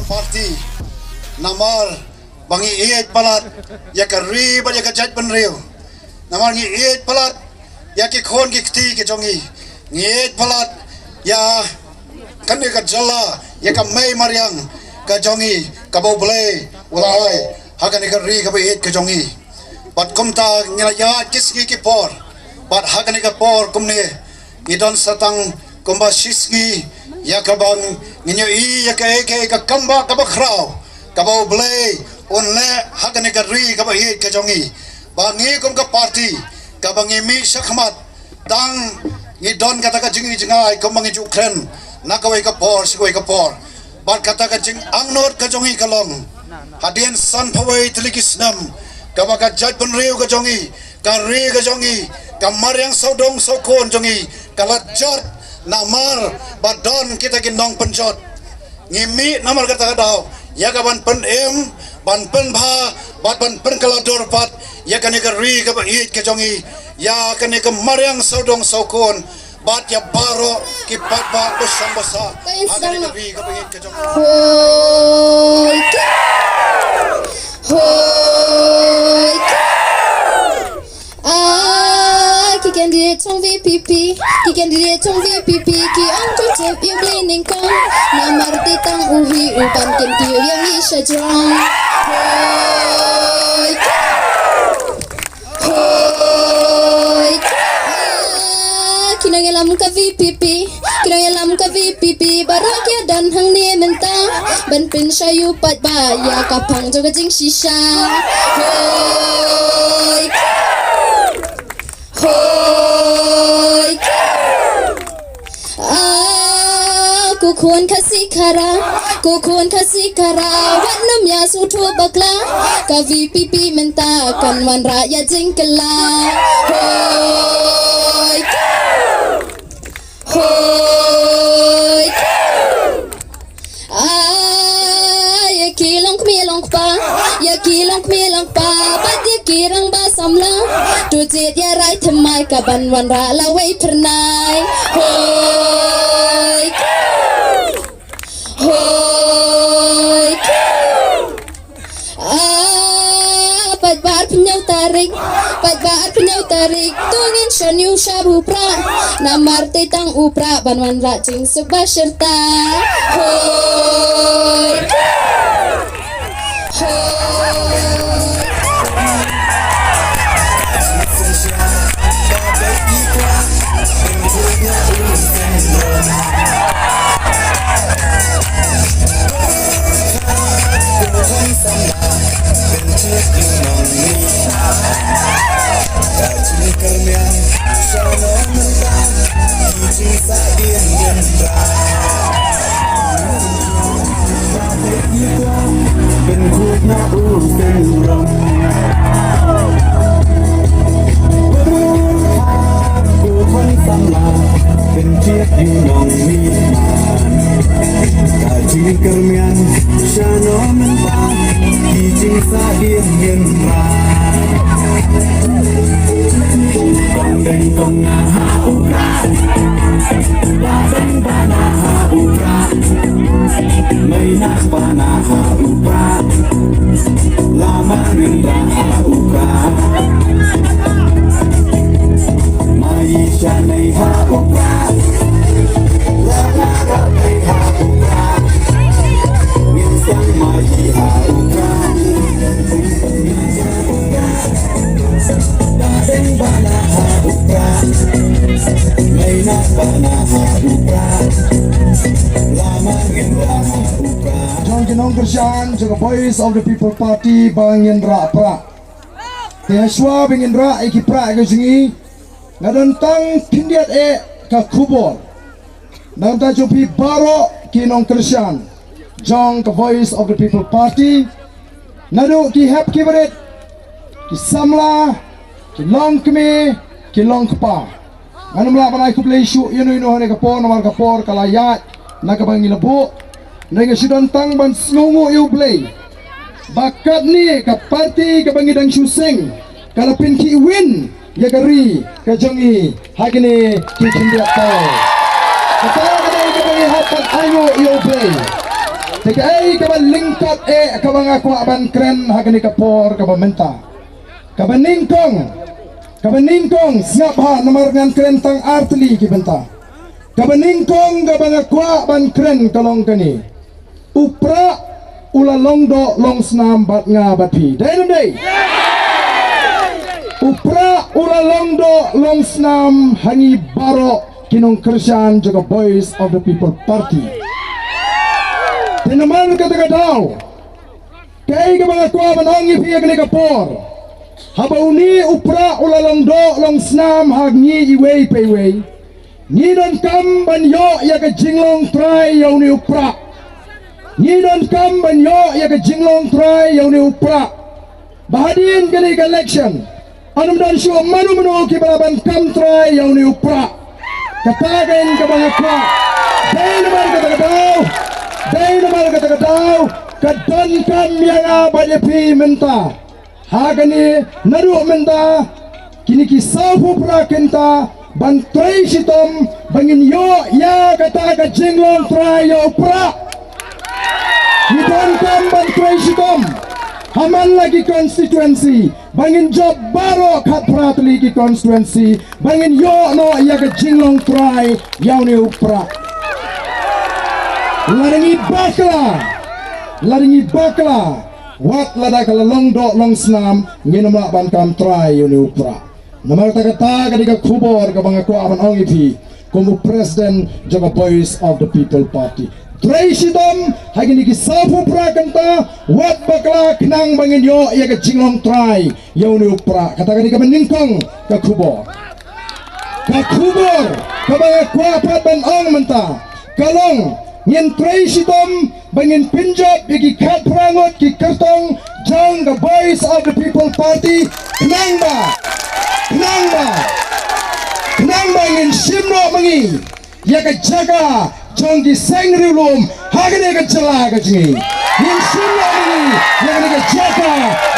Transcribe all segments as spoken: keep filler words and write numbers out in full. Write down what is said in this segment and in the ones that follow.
Party, namar ba ngi ïeit palat ïa ka ri bad ïa ka jaitbynriew. Namar ngi ïeit palat ïa ki khun ki kti ki jong ngi. Ngi ïeit palat ïa kane ka jylla, ïa ka mei mariang ka jong ngi, kaba U Blei u la ai ha kane ka ri kaba ïeit ka jong ngi. Bad kumta ngi la ïaid ki sngi ki por, bad ha kane ka por kumne ngi don sa tang kumba shi sngi ïa kaba ngin ïohi ïa kaei kaei ka kambah kaba khraw kaba U Blei un leh ha kane ka ri kaba ïeit ka jong ngi. Ba ngi kum ka party kaba ngi mih shakhmat, tang ngi don kata ka jingïohi jngai kumba ngi ju kren na kawei ka por sha kawei ka por. Bad kata ka jingangnud ka jong ngi ka long, hadien san phew wei tylli ki snem, kaba ka jaitbynriew ka jong ngi, ka ri ka jong ngi, ka mariang sawdong sawkun jong ngi ka la jot namar ba don kita ki nongpynjot. Ngi mih namar kata ka daw ïa ka ban pynim, ban pynbha bad ban pynkylla dur pat ïa kane ka ri kaba ïeit ka jong ngi, ïa kane ka mariang sawdong sawkun bad ïa baroh ki paidbah ba shong ba sah ha kane ka ri kaba ïeit ka jong ngi. Hoi. Hoi. Ah, ki candidate jong V P P, ki candidate jong V P P ki ong to tip ïa U Blei nyngkong. Namar te tang u hi uban kyntiew ïa ngi sha jrong. Hoi. Hoi. Ah, ki nongïalam ka V P P, ki nongïalam ka V P P baroh ki don hangne mynta ban pynshai u paidbah ïa ka phang jong ka jingshisha. Hoi. Hoi. Ah, ko khun Khasi Khara, ko khun Khasi Khara, wat nym ïa sngewthuh bakla. Ka V P P mynta kan wanrah ïa jingkylla. Hoi. Hoi. Ah, ïa ki longkmie longkpa, ïa ki longkmie longkpa bad ïa ki rangbah samla, to jied ïa rai thymmai ka ban wanrah lawei phyrnai. Hoi. Hoi. Ah, paidbah arphew hynñiew tarik, paidbah arphew hynñiew tarik to ngin shon ïa u Shah Prah. Namar te tang u Prah ban wanrah jingsuk ba shyrta. Hoi. Hoi. Ka jingkyrmen shano mynta ki jingsahdien ngin rai. Kong deng kong nga ha u Prah, ba deng ba na ha u Prah, mei na ba na ha u Prah, la ma ngin rah ha u Prah. Ma i sha nei ha u Prah. La la la nei ha u Prah. Ngin sang ma i ha u Prah. Ba deng ba na ha u Prah. Mei na ba na ha u Prah. La ma ngin rah ha u Prah. Jong ki nongkyrshan jong ka Voice of the People Party ba ngin rah prah. Te hashwa ba ngin rah ïa ki prah ka jong ngi, nga don tang khyndiat eh ka khubor na ka bynta jong phi baroh ki nongkyrshan jong ka Voice of the People Party, naduh ki hep ki barit, ki samla, ki longkmie, ki longkpa. Ngan ym lah ban ai khublei shuh ïa uno uno ha kane ka por namar ka por ka la ïaid na kaba ngi la buh. Hynrei nga shu don tang ban sngewnguh ïa U Blei ba katne ka party kaba ngi dang shu seng ka la pynkhih win ïa ka ri ka jong ngi ha kine ki khyndiat taïew. Kata ka dei kaba ngi hap ban ainguh ïa U Blei. Kaei kaba lyngkot eh kaba nga kwah ban kren ha kane ka por kaba mynta. Kaba nyngkong, kaba nyngkong, sngap ha, namar ngan kren tang ar tylli ki bynta. Kaba nyngkong kaba nga kwah ban kren ka long kane. U Prah u la long doh long snam bad nga bad phi. Dei ne em dei? U Prah u la long doh long snam ha ngi baroh ki nongkyrshan jong ka Voice of the People Party. Te namar kata ka daw, kaei kaba nga kwah ban ong ïa phi ha kane ka por. Haba une u Prah u la long doh long snam ha ngi iwei pa iwei, ngi donkam ban ïoh ïa ka jinglong trai ïa une u Prah. Ngi donkam ban ïoh ïa ka jinglong trai ïa une u Prah. Ba hadien kane ka election, ym don shuh mano mano kiba lah ban kam trai ïa une u Prah. Kata ka dei kaba nga kwah. Dei namar kata ka daw, dei namar kata ka daw, ka donkam ïa nga bad ïa phi mynta. Ha kane, naduh mynta, kine ki sawphew phra kynta, ban trei shitom ba ngin ïoh ïa kata ka jinglong trai ïa u Prah. Ngi donkam ban trei shitom ha man la ki constituency, ba ngin jop baroh khatphra tylli ki constituency, ba ngin ïoh noh ïa ka jinglong trai ïa une u Prah. Lada ngi bakla, lada ngi bakla, wat lada ka la long doh long snam, ngin ym lah ban kam trai ïa une u Prah. Namar kata, kata ka dei ka khubor kaba nga kwah ban ong ïa phi kum u President jong ka Voice of the People Party. Trei shitom ha kine ki sawphew phra kynta, wat bakla, khnang ba ngin ïoh ïa ka jinglong trai ïa une u Prah. Kata ka dei kaba nyngkong ka khubor. Ka khubor kaba nga kwah pat ban ong mynta ka long, ngin trei shitom ba ngin pynjop ïa ki khatphra ngut ki kyrtong jong ka Voice of the People Party, khnang ba, khnang ba, khnang ba ngin shim noh ma ngi ïa ka jaka jong ki seng riewlum ha kane ka jylla ka jong ngi. Ngin shim noh ma ngi ïa kane ka jaka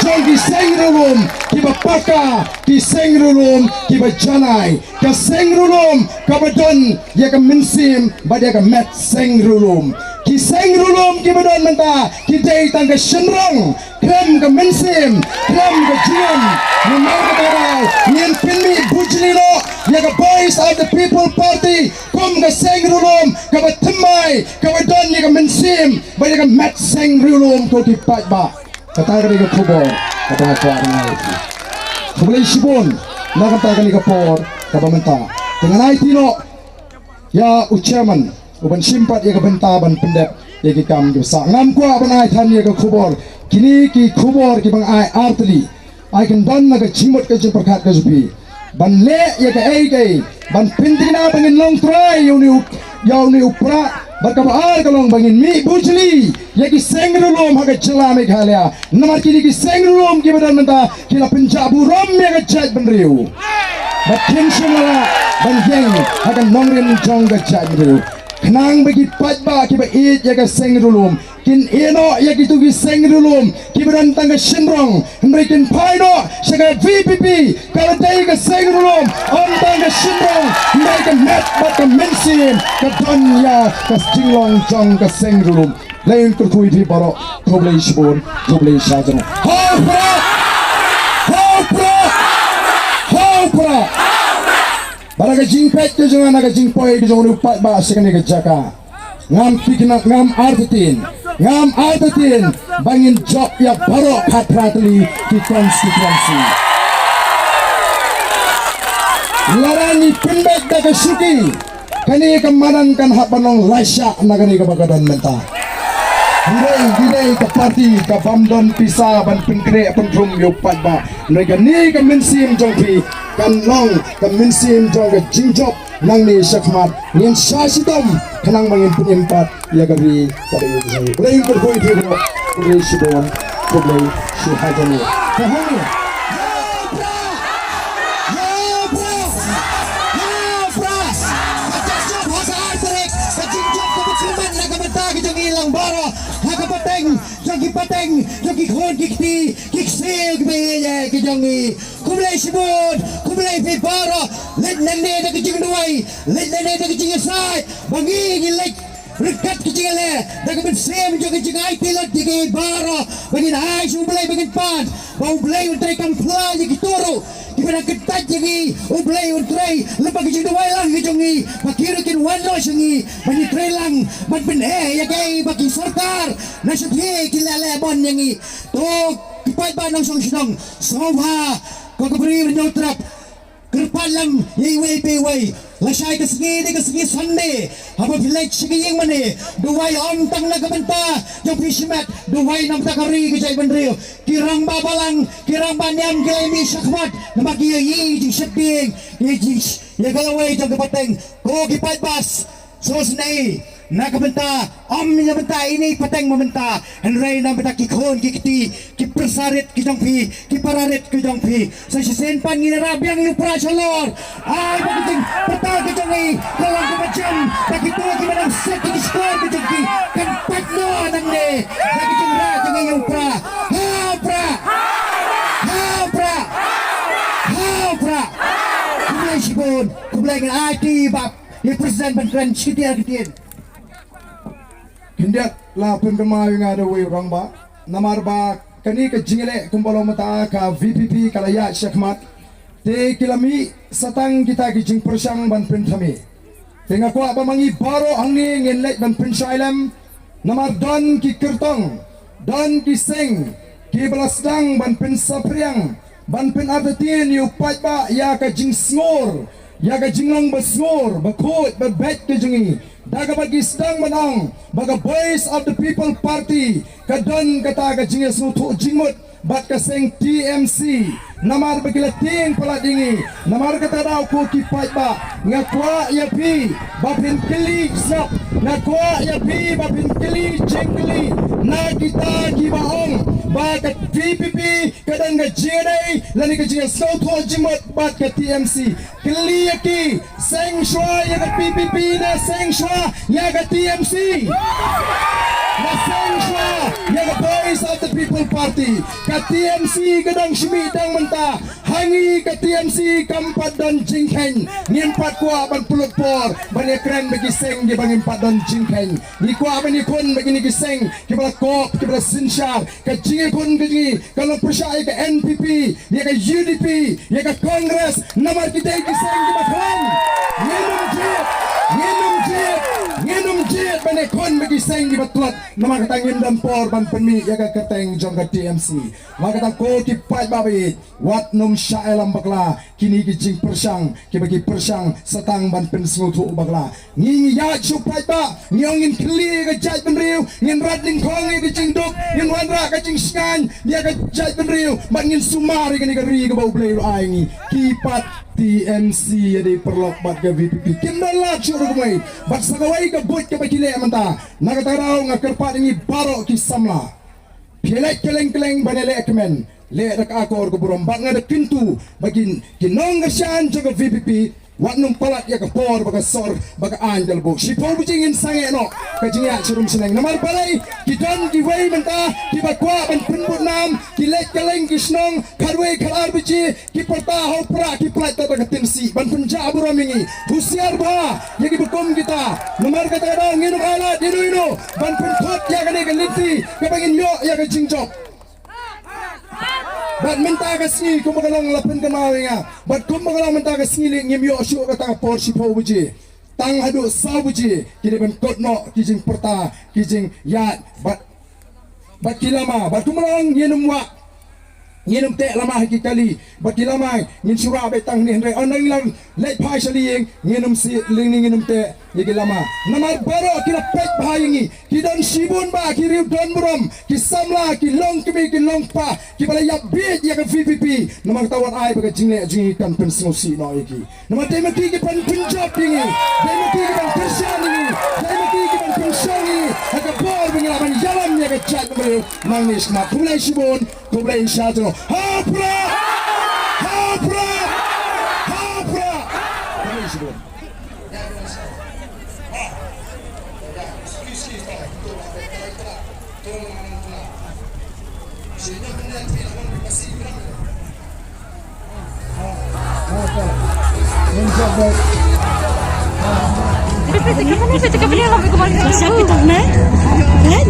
jong ki seng riewlum kiba paka, ki seng riewlum kiba janai, ka seng riewlum kaba don ïa ka mynsiem bad ïa ka met seng riewlum. Ki seng riewlum kiba don mynta ki dei tang ka shynrang, khlem ka mynsiem, khlem ka jingim. Namar kata ka daw ngin pynmih bujli noh ïa ka Voice of the People Party kum ka seng riewlum kaba thymmai, kaba don ïa ka mynsiem bad ïa ka met seng riewlum, ko ki paidbah. Kata ka dei ka khubor kaba nga kwah ban ai. Khublei shibun na ka bynta kane ka por kaba mynta. Te ngan aiti noh ïa u chairman u ban shim pat ïa ka bynta ban pyndep ïa ki kam ki bsa. Ngam kwah ban ai than ïa ka khubor. Kine ki khubor kiba nga ai ar tylli, ai kyndon na ka jingmut ka jingpyrkhat ka jong phi ban leh ïa kaei kaei ban pynthikna ba ngin long trai ïa une u, ïa une u Prah. Bad kaba ar ka long ba ngin mih bujli ïa ki seng riewlum ha ka jylla Meghalaya. Namar kine ki seng riewlum kiba don mynta ki la pynjah burom ïa ka jaitbynriew, bad kim shym la lah ban ïeng ha ka nongrim jong ka jaitbynriew. Khnang ba ki paidbah kiba ïeit ïa ka seng riewlum kin ïeh noh ïa kito ki seng riewlum kiba don tang ka shynrang, hynrei kin phai noh sha ka V P P, kaba dei ka seng riewlum ym tang ka shynrang, hynrei ka met bad ka mynsiem ka don ïa ka jinglong jong ka seng riewlum. Lei kyrkhu ïa phi baroh, khublei shibun, khublei shihajar. Ha u Prah! Ha u Prah! Ha u Prah! Bad da ka jingpeit ka jong nga, na ka jingpoi ka jong une u paidbah sha kane ka jaka, ngam thikna, ngam artatien, ngam artatien ba ngin jop ïa baroh khatphra tylli ki constituency. Lada ngi pynbeit da ka shuki, kane ka madan kan hap ban long laishah na kane kaba ka don mynta. Hynrei ngi dei ka party kabym don pisa ban pynkhreh pynthrum ïa u paidbah. Hynrei kane ka mynsiem jong phi kan long ka mynsiem jong ka jingjop nangne shakhmat. Ngin shah shitom khnang ba ngin pynim pat ïa ka ri ka ri. Khublei kyrkhu ïa phi baroh, khublei shibun, khublei shihajar nguh. Ka hang ïa. Ha ka pateng jong ki pateng jong ki khun ki kti ki ksiew kiba ïeit ki jong ngi. Khublei shibun, khublei phi baroh. Leit nangne da ka jingduwai, leit nangne da ka jingïasaid ba ngi ngi leit Ryngkat ki jingïaleh da ka mynsiem jong ka jingaiti lut ïa ki baroh, ba ngin ai sha U Blei ba ngin pan ba U Blei un trei kam phla ïa kito ruh kiba dang kyntait ïa ngi. U Blei un trei lypa ki jingduwai lang ki jong ngi, ba ki ruh kin wan noh sha ngi, ba ngi trei lang ban pyneh ïa kaei ba ki sorkar na shatei ki la leh ban ïa ngi. To ki paidbah nongshong shnong, sngewbha ko ka bri Hynñiewtrep, kyrpad lang ïa iwei pa iwei. Lashai ka sngi dei ka sngi Sunday, haba phi leit sha ka ïing mane, duwai ym tang na ka bynta jong phi shimet, duwai na ka bynta ka ri ka jaitbynriew. Ki rangbah balang, ki rangbah niam ki la mih shakhmat, namar ki ïohi ïa ka jingsheptieng, ïa ka jing, ïa ka lawei jong ka pateng. Ko ki paidbah, sngewsynei na ka bynta, ym na bynta ine i pateng mynta, hynrei na bynta ki khun ki kti, ki pyrsa rit ki jong phi, ki para rit ki jong phi. Sa shisien pat ngin ïarap biang ïa u Prah shalor. Ai ba ka jingpyrta ka jong ngi ka long kaba jem, ba kito kiba dang shet ïa ki shkor ka jong ki kan pait noh nangne da ka jingrah jong ngi ïa u Prah. Ha u Prah! Ha u Prah! Ha u Prah! Khublei shibun, khublei ngan ai ti ba ïa u President ban kren shi ktien ar ktien. Khyndiat la pynkynmaw ïa nga da uwei u rangbah, namar ba kane ka jingïaleh kumba long mynta ka V P P ka la ïaid shakhmat. Te ki la mih sa tang kita ki jingpyrshang ban pynthame. Te nga kwah ba ma ngi baroh hangne ngin leit ban pynshai lem, namar don ki kyrtong, don ki seng kiba la sdang ban pynsaphriang, ban pynartatien ïa u paidbah ïa ka jingsngur, ïa ka jinglong ba sngur, ba khuid, ba beit ka jong ngi. Da kaba ki sdang ban ong ba ka Voice of the People Party ka don kata ka jingïasngewthuh jingmut bad ka seng T M C, namar ba ki la tieng palat ïa ngi. Namar kata daw ko ki paidbah, nga kwah ïa phi ba phin kylli sngap, nga kwah ïa phi ba phin kylli jingkylli na kita kiba ong ba ka V P P ka don ka jingïadei lane ka jingïasngewthuh jingmut bad ka T M C. Kylli ïa ki, seng shuwa ïa ka V P P ne seng shuwa ïa ka T M C? Ne seng shuwa ïa ka Voice of the People Party? Ka T M C ka dang shim ïa dang mynta. Ha ngi ka T M C kam pat don jingkheiñ. Ngim pat kwah ban pynlut por ban ïakren bad ki seng kiba ngim pat don jingkheiñ. Ngi kwah ban ïakhun bad kine ki seng kiba la kop, kiba la synshar. Ka jingïakhun ka jong ngi ka long pyrshah ïa ka N P P, ïa ka U D P, ïa ka Congress, namar kita ki seng kiba khlam. Ngin ym jied, ngin ym jied, ngin ym jied ban ïakhun bad ki seng kiba tlot. Namar kata ngim don por ban pynmih ïa ka kyrteng jong ka T M C. Namar kata ko ki paidbah ba ïeit, wat nym shah ïalam bakla kine ki jingpyrshang kiba ki pyrshang sa tang ban pynsngewthuh bakla. Ngi ngi ïaid sha u paidbah, ngi ong ngin kylli ïa ka jaitbynriew, ngin rat lyngkhong ïa ka jingduk, ngin wanrah ka jingshngaiñ ïa ka jaitbynriew, bad ngin sumar ïa kane ka ri kaba U Blei u la ai ngi. Ki pat T M C ïa dei paralok bad ka V P P kim don lad shuh ruh kumwei. Bad sa kawei ka buit kaba ki leh mynta. Na kata ka daw nga kyrpad ïa ngi baroh ki samla, phi leit kylleng kylleng ban ïaleh kmen, leh da ka akor ka burom, bad nga da kyntu ba ki, ki nongkyrshan jong ka V P P wat nym palat ïa ka por ba ka sor ba ka aiñ ka la buh. Shiphew baje ngin sangeh noh ka jingïaid sharum shaneng. Namar balei? Ki don kiwei mynta kiba kwah ban pynbud nam, ki leit kylleng ki shnong khatwei khatar baje, ki pyrta ha u Prah, ki pynlait da ka tyngshih ban pynjah burom ïa ngi. Husiar bha ïa kiba kum kita. Namar kata ka daw ngin ym ailad ïa uno uno ban pynthut ïa kane ka lynti kaba ngin ïoh ïa ka jingjop. Bad mynta ka sngi kumba ka long la pynkynmaw ïa nga, bad kumba ka long mynta ka sngi lei ngim ïoh shuh kata ka por shiphew baje. Tang haduh saw baje ki dei ban kut noh ki jingpyrta, ki jingïaid bad, bad ki lama. Bad kumba long ngin ym wah, ngin ym teh lama ha ki kali. Bad ki lama ngin shu rah beit tang hangne, hynrei ynda ngi la leit phai sha lyiing ngin ym siew lyngngoh, ngin ym teh ïa ki lama. Namar baroh ki la peit bha ïa ngi. Ki don shibun bha ki riew don burom, ki samla, ki longkmie, ki longkpa, kiba la ïap bieit ïa ka V P P. Namar kata wat ai ba ka jingleh jong ngi kan pynsngewsih noh ïa ki. Namar dei ma ki ki ban pynjop ïa ngi, dei ma ki ki ban kyrshan ïa ngi, dei ma ki ki ban pynshong ïa ngi ha ka por ba ngi lah ban ïalam ïa ka jaitbynriew. Nangne shakhmat, khublei shibun, khublei shibun. Ha u Prah! Ha u Prah! Ha u Prah! Khublei shibun. Siapa itu? Kan?